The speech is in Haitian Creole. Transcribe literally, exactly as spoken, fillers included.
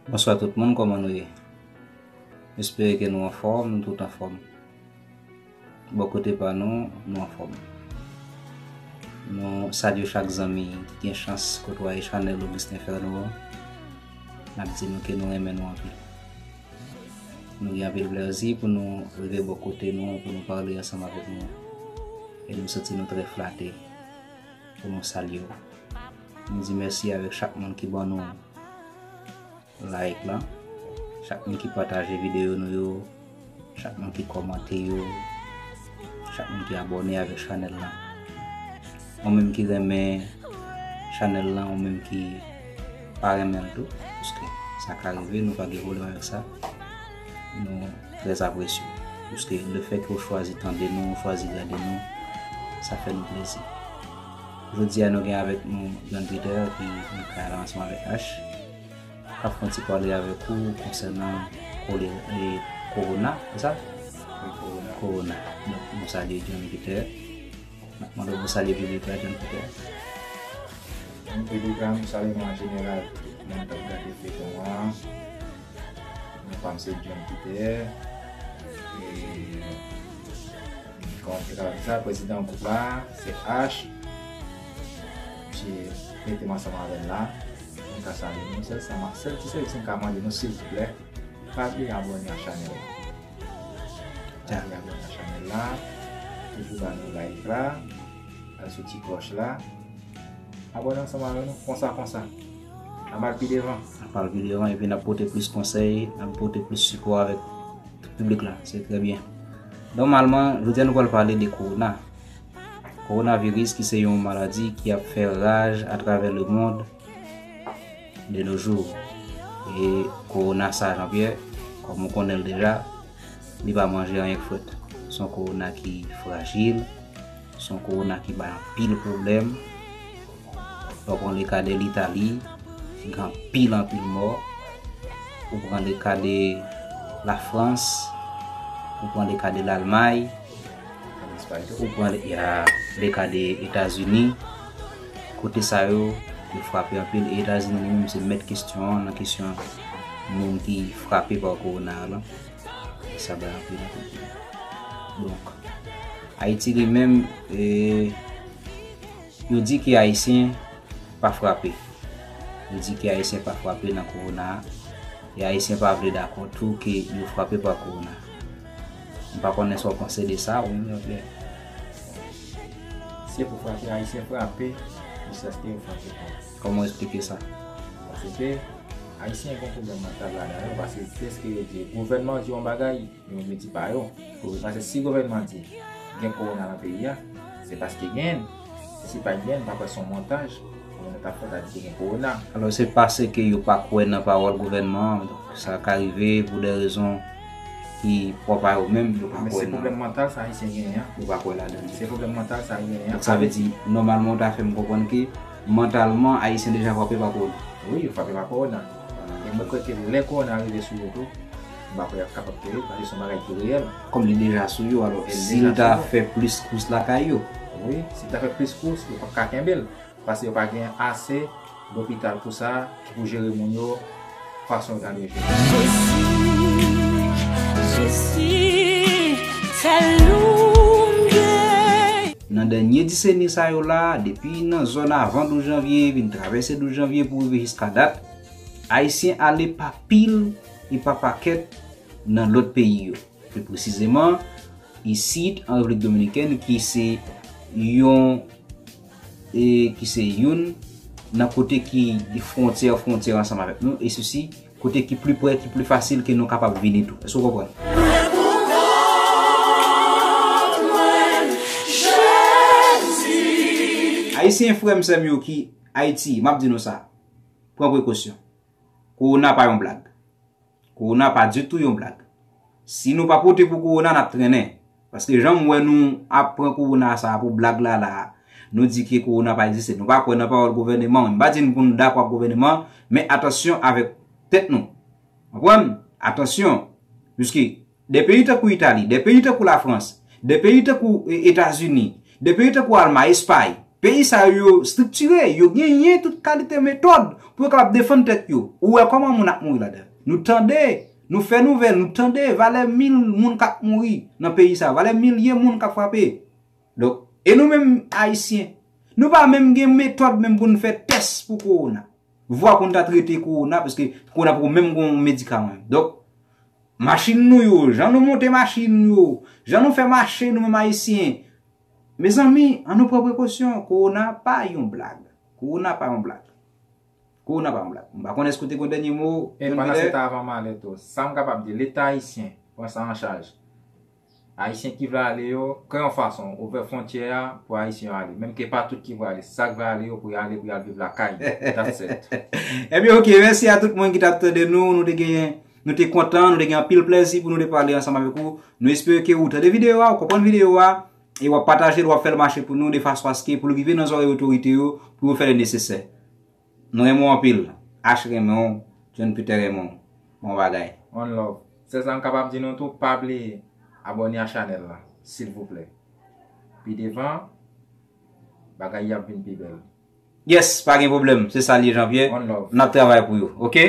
Bonswa tout moun, kòman nou ye? M espere ke nou anfòm, nou tout anfòm. Bò kote pa nou, nou anfòm. Nou salye chak zanmi ki gen chans kotwaye chanèl Augustin Fernand an. N ap di nou ke nou renmen nou anpil. Nou gen anpil plèzi pou nou rive bò kote nou, pou nou pale ansanm avèk nou. E nou santi nou trè flate pou nou salye w. Nou di mèsi avèk chak moun ki ban nou like lan, chak moun ki pataje videyo nou yo, chak moun ki kòmante yo, chak moun ki abòne avèk chanèl lan. Ou menm ki renmen chanèl lan, ou menm ki pa renmen l tou, paske sa ka rive, nou pa gen pwoblèm avèk sa. Nou trè apresye w. Paske lefètke w chwazi tande nou, w chwazi gade nou, sa fè nou plezi. Jodi a, nou gen avèk nou John Peter ki nan kay la ansanm avèk H. K ap fè yon ti pale avèk ou konsènan kole-, e, kowona, se sa? Wi, kowona. Kowona. Donk, nou salye John Peter. N ap mande w pou salye piblik la, John Peter. Piblik la, nou salye nou an jeneral, tout moun k ap gade feyton an. Non pa m se John Peter. E, kòman m te ka di sa, prezidan gwoup la, se H. Misye mete m ansanm avè l la. Mwen ka salye nou. Sèl sa, sèl ti sèvis m ka mande nou, silvouplè, pa bliye abòne a chanèl la. Pa bliye abòne a chanèl la. Toujou ba nou like la. Al sou ti klòch la. Abòne ansanm avè nou. Konsa, konsa. N ap al pi devan. N ap al pi devan, epi n ap pote plis konsèy, n ap pote plis sipò avèk tout piblik la. Se trè byen. Nòmalman, jodi a nou pral pale de kowona. Kowonaviris ki se yon maladi ki ap fè raj atravè lemond de nos jours. E kowona sa, Jean Pierre, kòm ou konnen l deja, li pa manje anyen k frèt. Se yon kowona ki frajil, se yon kowona ki bay anpil pwoblèm. Lè w pran le ka de Litali, gen anpil, anpil mò. Ou pran le ka de Lafrans, ou pran le ka de Lalmay, ou pran le, ya, le ka de Etazini. Kote sa yo, yo frape anpil. E Etazini li menm se mèt kesyon an nan kesyon moun ki frape pa kowona a lan. Sa bay anpil, anpil pwoblèm. Donk, Ayiti li menm, e, yo di ke Ayisyen pa frape. Yo di ke Ayisyen pa frape nan kowona a. E Ayisyen pa vle dakò tou ke yo frape pa kowona. M pa konnen sa w panse de sa, ou menm, Jean Pierre. Si e pou frape, Ayisyen frape, jiskaske yo frape pa. Kòman w eksplike sa? Paske Ayisyen gen pwoblèm mantal ladan yo, paske dèske yo di, gouvènman di yon bagay, yo vle di pa yo. Paske si gouvènman di gen kowona nan peyi a, se paske genyen l. Si pa genyen l, m pa kwè se yon montaj gouvènman t ap fè, ta di te gen kowona. Alò, se paske yo pa kwè nan pawòl gouvènman an, donk sa ka rive pou de rezon ki pwòp a yo menm, yo pa kwè nan. Men se pwoblèm mantal sa Ayisyen genyen an. Yo pa kwè ladan li. Se pwoblèm mantal sa yo genyen an. Donk sa vle di, nòmalman, ou ta fè m konprann ke mantalman, Ayisyen deja frape pa kowona. Wi, yo frape pa kowona. E mwen kwè ke lè kowona rive sou yo tou, m pa kwè y ap kapab kenbe l, paske se yon bagay ki reyèl. Kòm li deja sou yo, alò, si l ta fè plis kous lakay yo. Wi, si l ta fè plis kous, yo p ap ka kenbe l. Paske yo pa gen ase lopital pou sa, ki pou jere moun yo fason yo ta dwe jere. Jesi, Jesi, tèl ou m ye. Nan dènye diseni sa yo la, depi nan zòn avan douz janvye, vin travèse douz janvye pou rive jiska dat, Ayisyen ale pa pil e pa pakèt nan lòt peyi yo. Pi presizeman, isit, an Repiblik Dominikèn, ki se yon, e, ki se youn nan kote ki gen fwontyè, fwontyè ansanm avèk nou, e sesi, kote ki pli prè, ki pli fasil ke nou kapab vini tou. Èske w konprann? Ayisyen frè m, sè m yo ki Ayiti, m ap di nou sa, pran prekosyon. Kowona pa yon blag. Kowona pa ditou yon blag. Si nou pa pote pou kowona, n ap trennen. Paske jan m wè nou ap pran kowona sa a pou blag la la a, nou di ke kowona pa egziste. Nou pa kwè nan pawòl gouvèneman. M pa di n pou n dakò ak gouvèneman, men atansyon avèk tèt nou. Konprann? Atansyon. Piske de peyi tankou Itali, de peyi tankou Lafrans, de peyi tankou, e, Etazini, de peyi tankou Almay, Espay, Peyi sa yo, yo estriktire, yo genyen tout kalite metòd pou yo kapab defann tèt yo. Ou wè kòman moun ap mouri ladan. Nou tande, nou fè nouvèl, nou tande valè mil moun k ap mouri nan peyi sa, valè milye moun k ap frape. Donk, e nou menm Ayisyen, nou pa menm gen metòd menm pou n fè tès pou kowona. Vwa pou n ta trete kowona, paske kowona poko menm gon medikaman. Donk, machin nou yo, jan nou monte machin yo, jan nou fè mache nou menm Ayisyen, mezanmi, ann nou pran prekosyon. Kowona pa yon blag. Kowona pa yon blag. Kowona pa yon blag. M pa konn èske w te gon dènye mo, E pandan se tan, avan m ale tou, sa m kapab di, Leta ayisyen pran sa an chaj. Ayisyen ki vle ale yo, kreye yon fason, ouvè fwontyè a pou Ayisyen yo ale. Menm ke pa tout ki vle ale, sa k vle ale yo pou y ale, pou y al viv lakay. That's it. Ebyen, oke, mèsi a tout moun ki t ap tande nou. Nou te genyen, nou te kontan, nou te gen anpil plèzi pou nou te pale ansanm avèk ou. Nou espere ke ou tande videyo a, ou konprann videyo a, e w ap pataje l, w ap fè l mache pou nou, de fason aske pou l rive nan zòrèy otorite yo, pou yo fè le nesesè. Nou renmen w anpil. H renmen w, John Peter renmen w. Bon bagay. One love. Se sa m kapab di nou tou, pa bliye abòne a chanèl la, silvouplè. Pi devan, bagay y ap vin pi bèl. Yes, pa gen pwoblèm. Se sa l ye, Jean Pierre. One love. N ap travay pou yo, oke?